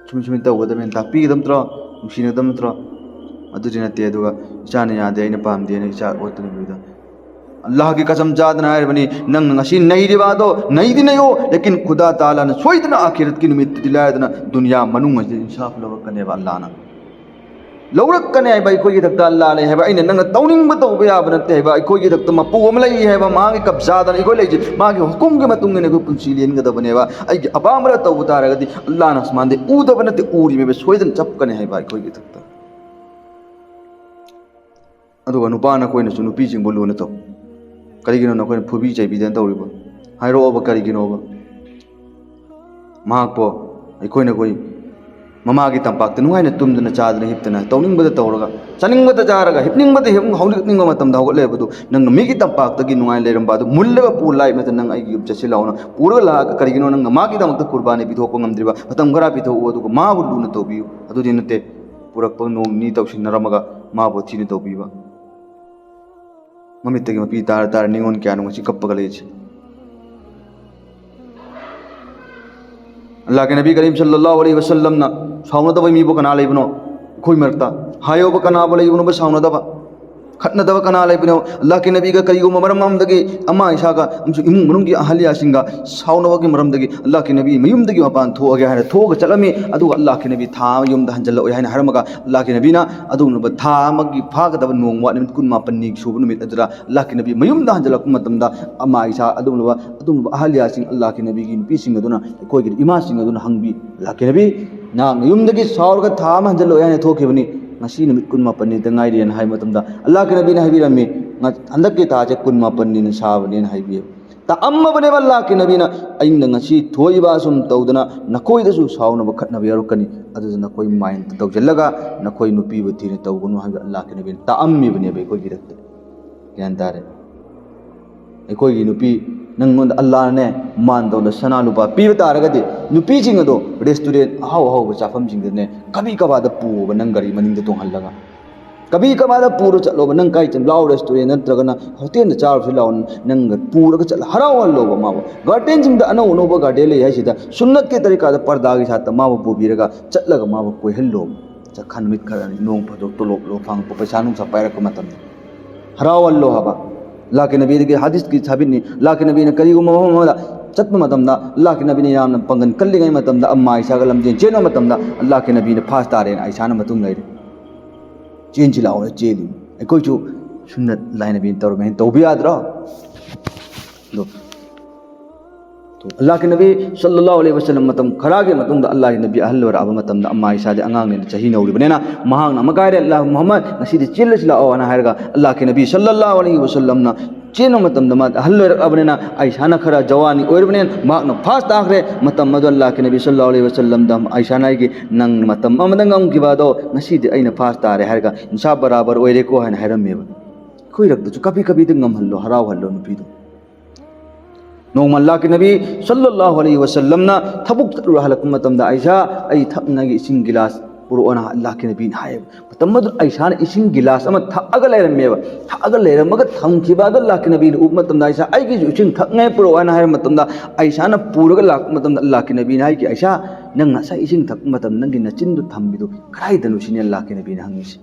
ꯁꯨꯃꯥꯏ ꯁꯨꯃꯥꯏꯅ ꯇꯧꯒꯗꯕꯅꯦꯅ ꯇꯥꯛꯄꯤꯒꯗꯕ ꯅꯠꯇ꯭ꯔꯣ? ꯅꯨꯡꯁꯤꯅꯒꯗꯕ ꯅꯠꯇ꯭ꯔꯣ? ꯑꯗꯨꯗꯤ ꯅꯠꯇꯦ꯫ ꯑꯗꯨꯒ ꯏꯆꯥꯅ ꯌꯥꯗꯦ, ꯑꯩꯅ ꯄꯥꯝꯗꯦꯅ ꯏꯆꯥ ꯑꯣꯠꯇꯅ ꯂꯩꯕꯗꯣ꯫ ꯑꯜꯂꯥꯍꯒꯤ ꯀꯁꯝ ꯆꯥꯗꯅ ꯍꯥꯏꯔꯕꯅꯤ, ꯅꯪꯅ ꯉꯁꯤ ꯅꯩꯔꯤꯕ ꯑꯗꯣ ꯅꯩꯗꯤ ꯅꯩꯌꯣ, ꯂꯦꯀꯤꯟ ꯈꯨꯗꯥ ꯇꯥꯂꯥꯅ ꯁꯣꯏꯗꯅ ꯑꯥꯈꯤꯔꯠꯀꯤ ꯅꯨꯃꯤꯠꯇꯨꯗꯤ ꯂꯥꯏꯗꯅ ꯗꯨꯅꯤꯌꯥ ꯃꯅꯨꯡ ꯑꯁꯤꯗ ꯏꯟꯁꯥꯐ ꯂꯧꯔꯛꯀꯅꯦꯕ ꯑꯜꯂꯥꯍꯅ꯫ ꯂꯧꯔꯛꯀꯅꯤ ꯍꯥꯏꯕ ꯑꯩꯈꯣꯏꯒꯤ ꯏꯊꯛꯇ ꯑꯜꯂꯥꯍ ꯂꯩ ꯍꯥꯏꯕ꯫ ꯑꯩꯅ ꯅꯪꯅ ꯇꯧꯅꯤꯡꯕ ꯇꯧꯕ ꯌꯥꯕ ꯅꯠꯇꯦ ꯍꯥꯏꯕ꯫ ꯑꯩꯈꯣꯏꯒꯤ ꯏꯊꯛꯇ ꯃꯄꯨ ꯑꯃ ꯂꯩ ꯍꯥꯏꯕ, ꯃꯥꯒꯤ ꯀꯕꯖꯥꯗꯅ ꯑꯩꯈꯣꯏ ꯂꯩꯁꯦ, ꯃꯥꯒꯤ ꯍꯨꯀꯨꯝꯒꯤ ꯃꯇꯨꯡ ꯏꯟꯅ ꯑꯩꯈꯣꯏ ꯄꯨꯟꯁꯤ ꯂꯦꯟꯒꯗꯕꯅꯦꯕ꯫ ꯑꯩꯒꯤ ꯑꯄꯥꯝꯕꯗ ꯇꯧꯕ ꯇꯥꯔꯒꯗꯤ ꯑꯜꯂꯥꯍꯅ ꯑꯁꯃꯥꯟꯗꯩ ꯎꯗꯕ ꯅꯠꯇꯦ, ꯎꯔꯤꯃꯦꯕ, ꯁꯣꯏꯗꯅ ꯆꯞꯀꯅꯤ ꯍꯥꯏꯕ ꯑꯩꯈꯣꯏꯒꯤ ꯏꯊꯛꯇ꯫ ꯑꯗꯨꯒ ꯅꯨꯄꯥ ꯅꯈꯣꯏꯅꯁꯨ ꯅꯨꯄꯤꯁꯤꯡꯕꯨ ꯂꯨꯅ ꯇꯧ꯫ ꯀꯔꯤꯒꯤꯅꯣ ꯅꯈꯣꯏꯅ ꯐꯨꯕꯤ ꯆꯩꯕꯤꯗꯅ ꯇꯧꯔꯤꯕ? ꯍꯥꯏꯔꯛꯑꯣꯕ, ꯀꯔꯤꯒꯤꯅꯣꯕ? ꯃꯍꯥꯛꯄꯨ ꯑꯩꯈꯣꯏꯅ ꯑꯩꯈꯣꯏ ꯃꯃꯥꯒꯤ ꯇꯝꯄꯥꯛꯇ ꯅꯨꯡꯉꯥꯏꯅ ꯇꯨꯝꯗꯅ ꯆꯥꯗꯅ ꯍꯤꯞꯇꯅ ꯇꯧꯅꯤꯡꯕꯗ ꯇꯧꯔꯒ, ꯆꯥꯅꯤꯡꯕꯗ ꯆꯥꯔꯒ, ꯍꯤꯞꯅꯤꯡꯕꯗ ꯍꯤꯞ-, ꯍꯧꯒꯠꯅꯤꯡꯕ ꯃꯇꯝꯗ ꯍꯧꯒꯠꯂꯦ ꯍꯥꯏꯕꯗꯨ, ꯅꯪꯅ ꯃꯤꯒꯤ ꯇꯝꯄꯥꯛꯇꯒꯤ ꯅꯨꯡꯉꯥꯏꯅ ꯂꯩꯔꯝꯕ ꯑꯗꯨ ꯃꯨꯜꯂꯒ ꯄꯨ ꯂꯥꯛꯏ ꯃꯇꯝꯗ ꯅꯪ ꯑꯩꯒꯤ ꯌꯨꯝ ꯆꯠꯁꯤ ꯂꯥꯛꯑꯣꯅ ꯄꯨꯔꯒ ꯂꯥꯛꯑꯒ ꯀꯔꯤꯒꯤꯅꯣ ꯅꯪꯅ ꯃꯥꯒꯤꯗꯃꯛꯇ ꯀꯨꯔꯕꯥꯅꯤ ꯄꯤꯊꯣꯛꯄ ꯉꯝꯗ꯭ꯔꯤꯕ? ꯃꯇꯝ ꯈꯔ ꯄꯤꯊꯣꯛꯎ, ꯑꯗꯨꯒ ꯃꯥꯕꯨ ꯂꯨꯅ ꯇꯧꯕꯤꯌꯨ꯫ ꯑꯗꯨꯗꯤ ꯅꯠꯇꯦ, ꯄꯨꯔꯛꯄ ꯅꯣꯡ ꯅꯤꯅꯤ ꯇꯧꯁꯤꯟꯅꯔꯝꯃꯒ ꯃꯥꯕꯨ ꯊꯤꯅ ꯇꯧꯕꯤꯕ꯫ ꯃꯃꯤꯠꯇꯒꯤ ꯃꯄꯤ ꯇꯥꯔ ꯇꯥꯔ ꯅꯤꯉꯣꯜ ꯀꯌꯥꯅꯣ ꯉꯁꯤ ꯀꯞꯄꯒ ꯂꯩꯔꯤꯁꯦ꯫ ꯑꯜꯂꯥꯍꯒꯤ ꯅꯕꯤ ꯀꯔꯤꯝ ꯁꯜꯂꯜꯂꯥꯍꯨ ꯑꯂꯩꯍꯤ ꯋꯁꯜꯂꯝꯅ ꯁꯥꯎꯅꯗꯕ ꯃꯤꯕꯨ ꯀꯅꯥ ꯂꯩꯕꯅꯣ? ꯑꯩꯈꯣꯏ ꯃꯔꯛꯇ ꯍꯥꯏꯌꯣꯕ, ꯀꯅꯥꯕꯨ ꯂꯩꯕꯅꯣꯕ ꯁꯥꯎꯅꯗꯕ, ꯈꯠꯅꯗꯕ ꯀꯅꯥ ꯂꯩꯕꯅꯣ? ꯑꯜꯂꯥꯍꯒꯤ ꯅꯕꯤꯒ ꯀꯔꯤꯒꯨꯝꯕ ꯃꯔꯝ ꯑꯃꯗꯒꯤ ꯑꯃ ꯏꯁꯥꯒ ꯑꯃꯁꯨꯡ ꯏꯃꯨꯡ ꯃꯅꯨꯡꯒꯤ ꯑꯍꯜꯌꯥꯁꯤꯡꯒ ꯁꯥꯎꯅꯕꯒꯤ ꯃꯔꯝꯗꯒꯤ ꯑꯜꯂꯥꯍꯒꯤ ꯅꯕꯤ ꯃꯌꯨꯝꯗꯒꯤ ꯃꯄꯥꯟ ꯊꯣꯛꯑꯒꯦ ꯍꯥꯏꯅ ꯊꯣꯛꯑꯒ ꯆꯠꯂꯝꯃꯤ꯫ ꯑꯗꯨꯒ ꯑꯜꯂꯥꯍꯒꯤ ꯅꯕꯤ ꯊꯥ ꯑꯃ ꯌꯨꯝꯗ ꯍꯟꯖꯜꯂꯛꯑꯣꯏ ꯍꯥꯏꯅ ꯍꯥꯏꯔꯝꯃꯒ ꯑꯜꯂꯥꯍꯒꯤ ꯅꯕꯤꯅ ꯑꯗꯨꯒꯨꯝꯂꯕ ꯊꯥ ꯑꯃꯒꯤ ꯐꯥꯒꯗꯕ ꯅꯣꯡꯃ ꯋꯥꯠ ꯅꯨꯃꯤꯠ ꯀꯨꯟꯃꯥꯄꯟꯅꯤ ꯁꯨꯕ ꯅꯨꯃꯤꯠ ꯑꯗꯨꯗ ꯑꯜꯂꯥꯍꯒꯤ ꯅꯕꯤ ꯃꯌꯨꯝꯗ ꯍꯟꯖꯜꯂꯛꯄ ꯃꯇꯝꯗ ꯑꯃ ꯏꯁꯥ ꯑꯗꯨꯒꯨꯝꯂꯕ ꯑꯗꯨꯒꯨꯝꯂꯕ ꯑꯍꯜꯌꯥꯁꯤꯡ, ꯑꯜꯂꯥꯍꯒꯤ ꯅꯕꯤꯒꯤ ꯅꯨꯄꯤꯁꯤꯡ ꯑꯗꯨꯅ, ꯑꯩꯈꯣꯏꯒꯤ ꯏꯃꯥꯁꯤꯡ ꯑꯗꯨꯅ ꯍꯪꯕꯤ, "ꯑꯜꯂꯥꯍꯒꯤ ꯅꯕꯤ, ꯅꯍꯥꯛꯅ ꯌꯨꯝꯗꯒꯤ ꯁꯥꯎꯔꯒ ꯊꯥ ꯑꯃ ꯍꯟꯖꯜꯂꯣꯏ ꯍꯥꯏꯅ ꯊꯣꯛꯈꯤꯕꯅꯤ, ꯉꯁꯤ ꯅꯨꯃꯤꯠ ꯀꯨꯟꯃꯥꯄꯟꯅꯤꯗ ꯉꯥꯏꯔꯤꯅ" ꯍꯥꯏꯕ ꯃꯇꯝꯗ ꯑꯜꯂꯥꯍꯒꯤ ꯅꯕꯤꯅ ꯍꯥꯏꯕꯤꯔꯝꯃꯤ, "ꯉ-, ꯍꯟꯗꯛꯀꯤ ꯊꯥꯁꯦ ꯀꯨꯟꯃꯥꯄꯟꯅꯤꯅ ꯁꯥꯕꯅꯦꯅ" ꯍꯥꯏꯕꯤꯌꯦꯕ꯫ ꯇꯥꯛꯑꯝꯃꯕꯅꯦꯕ ꯑꯜꯂꯥꯍꯒꯤ ꯅꯕꯤꯅ, "ꯑꯩꯅ ꯉꯁꯤ ꯊꯣꯛꯏꯕ ꯑꯁꯨꯝ ꯇꯧꯗꯅ ꯅꯈꯣꯏꯗꯁꯨ ꯁꯥꯎꯅꯕ ꯈꯠꯅꯕ ꯌꯥꯎꯔꯛꯀꯅꯤ, ꯑꯗꯨꯗ ꯅꯈꯣꯏ ꯃꯥꯏꯟ ꯇꯧꯁꯤꯜꯂꯒ ꯅꯈꯣꯏ ꯅꯨꯄꯤꯕꯨ ꯊꯤꯅ ꯇꯧꯒꯅꯨ" ꯍꯥꯏꯕ ꯑꯜꯂꯥꯍꯒꯤ ꯅꯕꯤꯅ ꯇꯥꯛꯑꯝꯃꯤꯕꯅꯦꯕ ꯑꯩꯈꯣꯏꯒꯤꯗꯛꯇ꯫ ꯒ꯭ꯌꯥꯟ ꯇꯥꯔꯦ? ꯑꯩꯈꯣꯏꯒꯤ ꯅꯨꯄꯤ, ꯅꯪꯉꯣꯟꯗ ꯑꯜꯂꯥꯍꯅꯅꯦ ꯃꯥꯟ ꯇꯧꯅ ꯁꯅꯥ ꯂꯨꯄꯥ ꯄꯤꯕ ꯇꯥꯔꯒꯗꯤ, ꯅꯨꯄꯤꯁꯤꯡ ꯑꯗꯣ ꯔꯦꯁꯇꯨꯔꯦꯟ ꯑꯍꯥꯎ ꯑꯍꯥꯎꯕ ꯆꯥꯐꯝꯁꯤꯡꯗꯅꯦ ꯀꯕꯤ ꯀꯕꯥꯗ ꯄꯨꯑꯣꯕ, ꯅꯪ ꯒꯥꯔꯤ ꯃꯅꯤꯡꯗ ꯇꯣꯡꯍꯜꯂꯒ꯫ ꯀꯕꯤ ꯀꯕꯥꯗ ꯄꯨꯔ ꯆꯠꯂꯣꯕ, ꯅꯪ ꯀꯥꯏ ꯆꯠ-, ꯂꯥꯎ ꯔꯦꯁꯇꯨꯔꯦꯟ ꯅꯠꯇ꯭ꯔꯒꯅ ꯍꯣꯇꯦꯜꯗ ꯆꯥꯔꯨꯁꯤ ꯂꯥꯎ, ꯅꯪꯒ ꯄꯨꯔꯒ ꯆꯠꯂ ꯍꯔꯥꯎꯍꯜꯂꯣꯕ ꯃꯥꯕꯨ꯫ ꯒꯥꯔꯗꯦꯟꯁꯤꯡꯗ ꯑꯅꯧ ꯑꯅꯧꯕ ꯒꯥꯔꯗꯦꯟ ꯂꯩ ꯍꯥꯏꯁꯤꯗ ꯁꯨꯟꯅꯠꯀꯤ ꯇꯔꯤꯀꯥꯗ ꯄꯔꯗꯥꯒꯤ ꯁꯥꯠꯇ ꯃꯥꯕꯨ ꯄꯨꯕꯤꯔꯒ ꯆꯠꯂꯒ ꯃꯥꯕꯨ ꯀꯣꯏꯍꯜꯂꯣꯕ꯫ ꯆꯠꯈꯥ ꯅꯨꯃꯤꯠ ꯈꯔꯅꯤ, ꯅꯣꯡ ꯐꯥꯗꯣꯛ ꯇꯣꯂꯣꯞ ꯂꯣ ꯐꯪꯉꯛꯄ ꯄꯩꯁꯥ ꯅꯨꯡꯁꯥ ꯄꯥꯏꯔꯛꯄ ꯃꯇꯝꯗ ꯍꯔꯥꯎꯍꯜꯂꯣ ꯍꯥꯏꯕ꯫ ꯑꯜꯂꯥꯍꯒꯤ ꯅꯕꯤꯗꯒꯤ ꯍꯗꯤꯁꯀꯤ ꯁꯥꯕꯤꯠꯅꯤ꯫ ꯑꯜꯂꯥꯍꯒꯤ ꯅꯕꯤꯅ ꯀꯔꯤꯒꯨꯝꯕ ꯃꯐꯝ ꯑꯃꯗ ꯆꯠꯄ ꯃꯇꯝꯗ, ꯑꯜꯂꯥꯍꯒꯤ ꯅꯕꯤꯅ ꯌꯥꯝꯅ ꯄꯥꯡꯒꯜ ꯀꯜꯂꯤꯉꯩ ꯃꯇꯝꯗ, ꯑꯝꯃꯥ ꯑꯥꯏꯁꯥꯒ ꯂꯝꯖꯦꯟ ꯆꯦꯟꯕ ꯃꯇꯝꯗ ꯑꯜꯂꯥꯍꯒꯤ ꯅꯕꯤꯅ ꯐꯥꯁ ꯇꯥꯔꯦꯅ ꯑꯥꯏꯁꯥꯅ ꯃꯇꯨꯡ ꯂꯩꯔꯦ꯫ "ꯆꯦꯟꯁꯤ ꯂꯥꯛꯑꯣꯅ" ꯆꯦꯜꯂꯤ꯫ ꯑꯩꯈꯣꯏꯁꯨ ꯁꯨꯟꯅꯠ ꯑꯜꯂꯥꯍꯒꯤ ꯅꯕꯤꯅ ꯇꯧꯔꯝꯃꯦ ꯍꯥꯏꯅ ꯇꯧꯕ ꯌꯥꯗ꯭ꯔꯣ? ꯑꯗꯣ ꯑꯜꯂꯥꯍꯒꯤ ꯅꯕꯤ ꯁꯜꯂꯜꯂꯥꯍꯨ ꯑꯂꯩꯍꯤ ꯋꯁꯜꯂꯝ ꯃꯇꯝ ꯈꯔꯒꯤ ꯃꯇꯨꯡꯗ ꯑꯜꯂꯥꯍꯒꯤ ꯅꯕꯤ ꯑꯍꯜ ꯑꯣꯏꯔꯛꯑꯕ ꯃꯇꯝꯗ, ꯑꯝꯃꯥ ꯑꯥꯏꯁꯥꯗꯤ ꯑꯉꯥꯡꯅꯤꯅ ꯆꯍꯤ ꯅꯧꯔꯤꯕꯅꯤꯅ, ꯃꯍꯥꯛꯅ ꯑꯃꯨꯛ ꯍꯥꯏꯔꯦ, "ꯑꯜꯂꯥꯍ ꯃꯨꯍꯝꯃꯗ, ꯉꯁꯤꯗꯤ ꯆꯦꯜꯂꯁꯤ ꯂꯥꯛꯑꯣ" ꯍꯥꯏꯅ ꯍꯥꯏꯔꯒ ꯑꯜꯂꯥꯍꯒꯤ ꯅꯕꯤ ꯁꯜꯂꯜꯂꯥꯍꯨ ꯑꯂꯩꯍꯤ ꯋꯁꯜꯂꯝꯅ ꯆꯦꯟꯕ ꯃꯇꯝꯗ ꯃꯥ ꯑꯍꯜ ꯑꯣꯏꯔꯛꯑꯕꯅꯤꯅ, ꯑꯥꯏꯁꯥꯅ ꯈꯔ ꯖꯋꯥꯅꯤ ꯑꯣꯏꯔꯕꯅꯤꯅ ꯃꯍꯥꯛꯅ ꯐꯥꯁ ꯇꯥꯈ꯭ꯔꯦ꯫ ꯃꯇꯝ ꯑꯗꯨ ꯑꯜꯂꯥꯍꯒꯤ ꯅꯕꯤ ꯁꯜꯂꯜꯂꯥꯍꯨ ꯑꯂꯩꯍꯤ ꯋꯁꯜꯂꯝꯗ ꯑꯥꯏꯁꯥꯅ ꯍꯥꯏꯒꯤ, "ꯅꯪ ꯃꯇꯝ ꯑꯃꯗ ꯉꯝꯈꯤꯕ ꯑꯗꯣ ꯉꯁꯤꯗꯤ ꯑꯩꯅ ꯐꯥꯁ ꯇꯥꯔꯦ" ꯍꯥꯏꯔꯒ ꯏꯟꯁꯥꯐ ꯕꯔꯥꯕꯔ ꯑꯣꯏꯔꯦꯀꯣ ꯍꯥꯏꯅ ꯍꯥꯏꯔꯝꯃꯦꯕ꯫ ꯑꯩꯈꯣꯏ ꯔꯛꯇꯁꯨ ꯀꯕꯤ ꯀꯕꯤꯗ ꯉꯝꯍꯜꯂꯣ, ꯍꯔꯥꯎꯍꯜꯂꯣ ꯅꯨꯄꯤꯗꯣ꯫ ꯅꯣꯡꯃ ꯑꯜꯂꯥꯍꯒꯤ ꯅꯕꯤ ꯁꯜꯂꯜꯂꯥꯍꯨ ꯑꯂꯩꯍꯤ ꯋꯁꯜꯂꯝꯅ ꯊꯕꯛ ꯆꯠꯂꯨꯔ ꯍꯜꯂꯛꯄ ꯃꯇꯝꯗ, "ꯑꯥꯏꯁꯥ, ꯑꯩ ꯊꯛꯅꯉꯥꯏꯒꯤ ꯏꯁꯤꯡ ꯒꯤꯂꯥꯁ ꯄꯨꯔꯛꯑꯣꯅ ꯑꯜꯂꯥꯍꯀꯤ ꯅꯕꯤꯅ ꯍꯥꯏꯌꯦꯕ꯫ ꯃꯇꯝ ꯑꯗꯨ ꯑꯩꯁꯥꯅ ꯏꯁꯤꯡ ꯒꯤꯂꯥꯁ ꯑꯃ ꯊꯛꯑꯒ ꯂꯩꯔꯝꯃꯦꯕ꯫ ꯊꯛꯑꯒ ꯂꯩꯔꯝꯃꯒ ꯊꯝꯈꯤꯕ ꯑꯗꯨ ꯑꯜꯂꯥꯍꯀꯤ ꯅꯕꯤꯅ ꯎꯕ ꯃꯇꯝꯗ, "ꯑꯩꯁꯥ, ꯑꯩꯒꯤꯁꯨ ꯏꯁꯤꯡ ꯊꯛꯅꯤꯡꯉꯥꯏ ꯄꯨꯔꯛꯑꯣ" ꯍꯥꯏꯅ ꯍꯥꯏꯕ ꯃꯇꯝꯗ, ꯑꯩꯁꯥꯅ ꯄꯨꯔꯒ ꯂꯥꯛꯄ ꯃꯇꯝꯗ ꯑꯜꯂꯥꯍꯀꯤ ꯅꯕꯤꯅ ꯍꯥꯏꯈꯤ, "ꯑꯩꯁꯥ, ꯅꯪ ꯉꯁꯥꯏ ꯏꯁꯤꯡ ꯊꯛꯄ ꯃꯇꯝꯗ ꯅꯪꯒꯤ ꯅꯆꯤꯟꯗꯨ ꯊꯝꯕꯤꯗꯨ ꯀꯗꯥꯏꯗꯅꯣ?" ꯁꯤꯅꯤ ꯑꯜꯂꯥꯍꯀꯤ ꯅꯕꯤꯅ ꯍꯪꯉꯤꯁꯤ꯫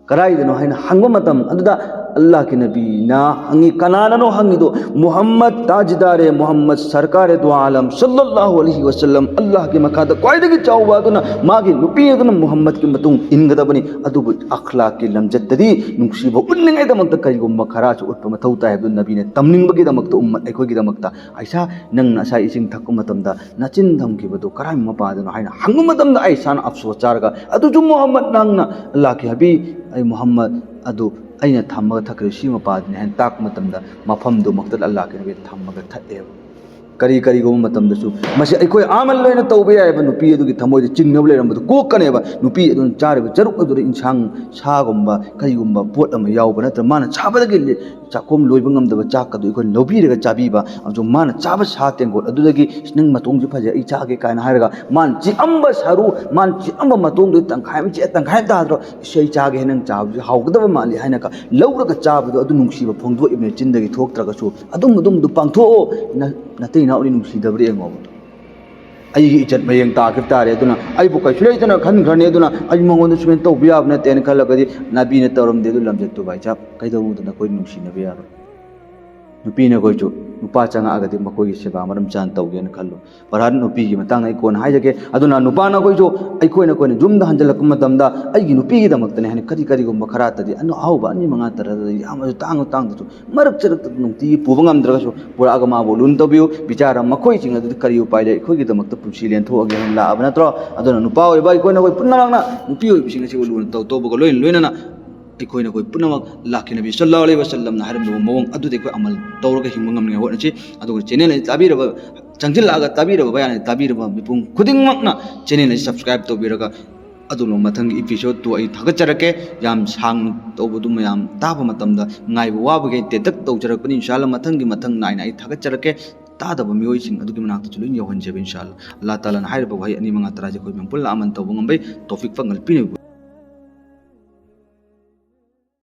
"ꯀꯗꯥꯏꯗꯅꯣ?" ꯍꯥꯏꯅ ꯍꯪꯕ ꯃꯇꯝ ꯑꯗꯨꯗ ꯑꯜꯂꯥꯍꯀꯤ ꯅꯕꯤꯅ ꯍꯪꯉꯤ, "ꯀꯅꯥꯅꯅꯣ ꯍꯪꯉꯤꯗꯣ?" "ꯃꯨꯍꯝꯃꯗ, ꯇꯥꯖꯗꯥꯔꯦ ꯃꯨꯍꯝꯃꯗ, ꯁꯔꯀꯥꯔꯦ ꯗꯨ ꯑꯥꯂꯝ ꯁꯜꯂꯜꯂꯥꯍꯨ ꯑꯂꯩꯍꯤ ꯋꯁꯜꯂꯝ, ꯑꯜꯂꯥꯍꯀꯤ ꯃꯈꯥꯗ ꯈ꯭ꯋꯥꯏꯗꯒꯤ ꯆꯥꯎꯕ ꯑꯗꯨꯅ ꯃꯥꯒꯤ ꯅꯨꯄꯤ ꯑꯗꯨꯅ ꯃꯨꯍꯝꯃꯗꯀꯤ ꯃꯇꯨꯡ ꯏꯟꯒꯗꯕꯅꯤ꯫ ꯑꯗꯨꯕꯨ ꯑꯈ꯭ꯂꯥꯛꯀꯤ ꯂꯝꯆꯠꯇꯗꯤ ꯅꯨꯡꯁꯤꯕ ꯎꯠꯅꯤꯡꯉꯥꯏꯗꯃꯛꯇ ꯀꯔꯤꯒꯨꯝꯕ ꯈꯔꯁꯨ ꯎꯠꯄ ꯃꯊꯧ ꯇꯥꯏ" ꯍꯥꯏꯕꯗꯨ ꯅꯕꯤꯅ ꯇꯝꯅꯤꯡꯕꯒꯤꯗꯃꯛꯇ, ꯎꯝꯃꯠ ꯑꯩꯈꯣꯏꯒꯤꯗꯃꯛꯇ, "ꯑꯩꯁꯥ, ꯅꯪꯅ ꯉꯁꯥꯏ ꯏꯁꯤꯡ ꯊꯛꯄ ꯃꯇꯝꯗ ꯅꯆꯤꯟ ꯊꯝꯈꯤꯕꯗꯨ ꯀꯔꯥꯏ ꯃꯄꯥꯗꯅꯣ?" ꯍꯥꯏꯅ ꯍꯪꯕ ꯃꯇꯝꯗ ꯑꯩꯁꯥꯅ ꯑꯐꯁꯣꯁ ꯆꯥꯔꯒ, "ꯑꯗꯨꯁꯨ ꯃꯨꯍꯝꯃꯗ, ꯅꯪꯅ ꯑꯜꯂꯥꯍꯀꯤ ꯍꯕꯤ, ꯑꯩ ꯃꯨꯍꯝꯃꯗ ꯑꯗꯨ ꯑꯩꯅ ꯊꯝꯃꯒ ꯊꯛꯈ꯭ꯔꯦ ꯁꯤ ꯃꯄꯥꯗꯨꯅꯤ" ꯍꯥꯏꯅ ꯇꯥꯛꯄ ꯃꯇꯝꯗ ꯃꯐꯝꯗꯨꯃꯛꯇꯗ ꯑꯜꯂꯥꯍꯀꯤ ꯅꯕꯤ ꯊꯝꯃꯒ ꯊꯛꯑꯦꯕ꯫ ꯀꯔꯤ ꯀꯔꯤꯒꯨꯝꯕ ꯃꯇꯝꯗꯁꯨ ꯃꯁꯤ ꯑꯩꯈꯣꯏ ꯑꯃꯜ ꯂꯣꯏꯅ ꯇꯧꯕ ꯌꯥꯏꯑꯕ꯫ ꯅꯨꯄꯤ ꯑꯗꯨꯒꯤ ꯊꯃꯣꯏꯗ ꯆꯤꯡꯅꯕ ꯂꯩꯔꯝꯕꯗꯨ ꯀꯣꯛꯀꯅꯦꯕ꯫ ꯅꯨꯄꯤ ꯑꯗꯨꯅ ꯆꯥꯔꯤꯕ ꯆꯔꯨꯛ ꯑꯗꯨꯗ ꯏꯟꯁꯥꯡ, ꯁꯥꯒꯨꯝꯕ ꯀꯔꯤꯒꯨꯝꯕ ꯄꯣꯠ ꯑꯃ ꯌꯥꯎꯕ ꯅꯠꯇ꯭ꯔꯒ ꯃꯥꯅ ꯆꯥꯕꯗꯒꯤ ꯂꯦ-, ꯆꯥꯛꯈꯣꯝ ꯂꯣꯏꯕ ꯉꯝꯗꯕ ꯆꯥꯛ ꯑꯗꯨ ꯑꯩꯈꯣꯏꯅ ꯂꯧꯕꯤꯔꯒ ꯆꯥꯕꯤꯕ, ꯑꯃꯁꯨꯡ ꯃꯥꯅ ꯆꯥꯕ ꯁꯥ ꯇꯦꯡꯀꯣꯠ ꯑꯗꯨꯗꯒꯤ, "ꯅꯪ ꯃꯇꯣꯡꯁꯤ ꯐꯖꯩ, ꯑꯩ ꯆꯥꯒꯦ" ꯀꯥꯏꯅ ꯍꯥꯏꯔꯒ ꯃꯥꯅ ꯆꯤꯛꯑꯝꯕ ꯁꯔꯨ, ꯃꯥꯅ ꯆꯤꯛꯑꯝꯕ ꯃꯇꯣꯡꯗꯨ ꯇꯪꯈꯥꯏ ꯑꯃ ꯆꯤꯛꯑ ꯇꯪꯈꯥꯏ ꯑꯃ ꯇꯥꯗ꯭ꯔꯣ? "ꯏꯁ, ꯑꯩ ꯆꯥꯒꯦ, ꯅꯪ ꯆꯥꯕꯁꯤ ꯍꯥꯎꯒꯗꯕ ꯃꯥꯜꯂꯤ" ꯍꯥꯏꯅꯒ ꯂꯧꯔꯒ ꯆꯥꯕꯗꯣ, ꯑꯗꯨ ꯅꯨꯡꯁꯤꯕ ꯐꯣꯡꯗꯣꯛꯏꯕꯅꯦ ꯆꯤꯟꯗꯒꯤ ꯊꯣꯛꯇ꯭ꯔꯒꯁꯨ꯫ ꯑꯗꯨꯝ ꯑꯗꯨꯝꯕꯗꯣ ꯄꯥꯡꯊꯣꯛꯑꯣ꯫ ꯅ-, ꯅꯇꯩ ꯅꯥꯎꯗꯤ ꯅꯨꯡꯁꯤꯗꯕ꯭ꯔꯥ ꯌꯦꯡꯉꯣꯕ꯫ ꯑꯩꯒꯤ ꯏꯖꯠ ꯃꯌꯦꯡ ꯇꯥꯈꯤꯕ ꯇꯥꯔꯦ, ꯑꯗꯨꯅ ꯑꯩꯕꯨ ꯀꯩꯁꯨ ꯂꯩꯇꯅ ꯈꯟꯈ꯭ꯔꯅꯤ, ꯑꯗꯨꯅ ꯑꯩ ꯃꯉꯣꯟꯗ ꯁꯨꯃꯥꯏꯅ ꯇꯧꯕ ꯌꯥꯕ ꯅꯠꯇꯦꯅ ꯈꯜꯂꯒꯗꯤ, ꯅꯕꯤꯅ ꯇꯧꯔꯝꯗꯦ ꯑꯗꯨ ꯂꯝꯆꯠꯇꯨ, ꯚꯥꯏ ꯁꯥꯍꯕ, ꯀꯩꯗꯧꯅꯨꯡꯗ ꯅꯈꯣꯏ ꯅꯨꯡꯁꯤꯅꯕ ꯌꯥꯔꯣꯏ꯫ ꯅꯨꯄꯤꯅ ꯑꯩꯈꯣꯏꯁꯨ ꯅꯨꯄꯥ ꯆꯪꯉꯛꯑꯒꯗꯤ ꯃꯈꯣꯏꯒꯤ ꯁꯦꯕꯥ ꯃꯔꯝ ꯆꯥꯅ ꯇꯧꯒꯦꯅ ꯈꯜꯂꯨ꯫ ꯐꯔꯍꯥꯟ, ꯅꯨꯄꯤꯒꯤ ꯃꯇꯥꯡꯗ ꯑꯩ ꯀꯣꯟꯅ ꯍꯥꯏꯖꯒꯦ꯫ ꯑꯗꯨꯅ ꯅꯨꯄꯥꯅ ꯑꯩꯈꯣꯏꯁꯨ ꯑꯩꯈꯣꯏꯅ, ꯑꯩꯈꯣꯏꯅ ꯌꯨꯝꯗ ꯍꯟꯖꯤꯜꯂꯛꯄ ꯃꯇꯝꯗ ꯑꯩꯒꯤ ꯅꯨꯄꯤꯒꯤꯗꯃꯛꯇꯅꯦ ꯍꯥꯏꯅ ꯀꯔꯤ ꯀꯔꯤꯒꯨꯝꯕ ꯈꯔ ꯇꯗꯤ ꯑꯅ ꯑꯍꯥꯎꯕ ꯑꯅꯤ ꯃꯉꯥ ꯇꯔꯥ ꯌꯥꯝꯅꯁꯨ ꯇꯥꯡꯅ ꯇꯥꯡꯗꯁꯨ ꯃꯔꯛ ꯆꯔꯛꯇ ꯅꯨꯡꯇꯤꯒꯤ ꯄꯨꯕ ꯉꯝꯗ꯭ꯔꯒꯁꯨ ꯄꯨꯔꯛꯑꯒ ꯃꯥꯕꯨ ꯂꯨꯅ ꯇꯧꯕꯤꯌꯨ꯫ ꯕꯤꯆꯥꯔ ꯃꯈꯣꯏꯁꯤꯡ ꯑꯗꯨꯗꯤ ꯀꯔꯤ ꯎꯄꯥꯏ ꯂꯩ? ꯑꯩꯈꯣꯏꯒꯤꯗꯃꯛꯇ ꯄꯨꯟꯁꯤ ꯂꯦꯟꯊꯣꯛꯑꯒꯦ ꯍꯥꯏꯅ ꯂꯥꯛꯑꯕ ꯅꯠꯇ꯭ꯔꯣ? ꯑꯗꯨꯅ ꯅꯨꯄꯥ ꯑꯣꯏꯕ ꯑꯩꯈꯣꯏꯅ, ꯑꯩꯈꯣꯏ ꯄꯨꯝꯅꯃꯛꯅ ꯅꯨꯄꯤ ꯑꯣꯏꯕꯁꯤꯡ ꯑꯁꯤꯕꯨ ꯂꯨꯅ ꯇꯧ-, ꯇꯧꯕꯒ ꯂꯣꯏꯅ ꯂꯣꯏꯅꯅ ꯑꯩꯈꯣꯏꯅ, ꯑꯩꯈꯣꯏ ꯄꯨꯝꯅꯃꯛ ꯂꯥꯛꯈꯤ ꯅꯕꯤ ꯁꯜꯂꯜꯂꯥꯍꯨ ꯑꯂꯩꯍꯤ ꯋꯁꯜꯂꯝꯅ ꯍꯥꯏꯔꯝꯂꯕ ꯃꯑꯣꯡ ꯑꯗꯨꯗꯤ ꯑꯩꯈꯣꯏ ꯑꯃꯜ ꯇꯧꯔꯒ ꯍꯤꯡꯕ ꯉꯝꯅꯤꯡꯉꯥꯏ ꯍꯣꯠꯅꯁꯤ꯫ ꯑꯗꯨꯒ ꯆꯦꯅꯦꯜ ꯑꯁꯤ ꯇꯥꯕꯤꯔꯕ, ꯆꯪꯁꯤꯜꯂꯛꯑꯒ ꯇꯥꯕꯤꯔꯕ, ꯕꯌꯥꯟ ꯇꯥꯕꯤꯔꯕ ꯃꯤꯄꯨꯝ ꯈꯨꯗꯤꯡꯃꯛꯅ ꯆꯦꯅꯦꯜ ꯑꯁꯤ ꯁꯕꯁꯀ꯭ꯔꯥꯏꯕ ꯇꯧꯕꯤꯔꯒ ꯑꯗꯨꯒ ꯃꯊꯪꯒꯤ ꯏꯄꯤꯁꯣꯗꯇꯨ ꯑꯩ ꯊꯥꯒꯠꯆꯔꯛꯀꯦ꯫ ꯌꯥꯝ ꯁꯥꯡꯅ ꯇꯧꯕꯗꯨ ꯃꯌꯥꯝ ꯇꯥꯕ ꯃꯇꯝꯗ ꯉꯥꯏꯕ ꯋꯥꯕꯒꯤ ꯑꯩ ꯇꯦꯟꯇꯛ ꯇꯧꯖꯔꯛꯄꯅꯤ꯫ ꯏꯟꯁꯥ ꯑꯜꯂꯥꯍ ꯃꯊꯪꯒꯤ ꯃꯊꯪ ꯅꯥꯏꯅ ꯑꯩ ꯊꯥꯒꯠꯆꯔꯛꯀꯦ꯫ ꯇꯥꯗꯕ ꯃꯤꯑꯣꯏꯁꯤꯡ ꯑꯗꯨꯒꯤ ꯃꯅꯥꯛꯇꯁꯨ ꯂꯣꯏꯅ ꯌꯧꯍꯟꯖꯦꯕ, ꯏꯟꯁꯥ ꯑꯜꯂꯥ꯫ ꯑꯜꯂꯥ ꯇꯥꯂꯥꯅ ꯍꯥꯏꯔꯤꯕ ꯋꯥꯍꯩ ꯑꯅꯤ ꯃꯉꯥ ꯇꯔꯥꯁꯦ ꯑꯩꯈꯣꯏ ꯃꯌꯥꯝ ꯄꯨꯟꯅ ꯑꯃꯟ ꯇꯧꯕ ꯉꯝꯕꯩ ꯇꯧꯐꯤꯛ ꯄꯥꯡꯒꯜ ꯄꯤꯅꯕ꯫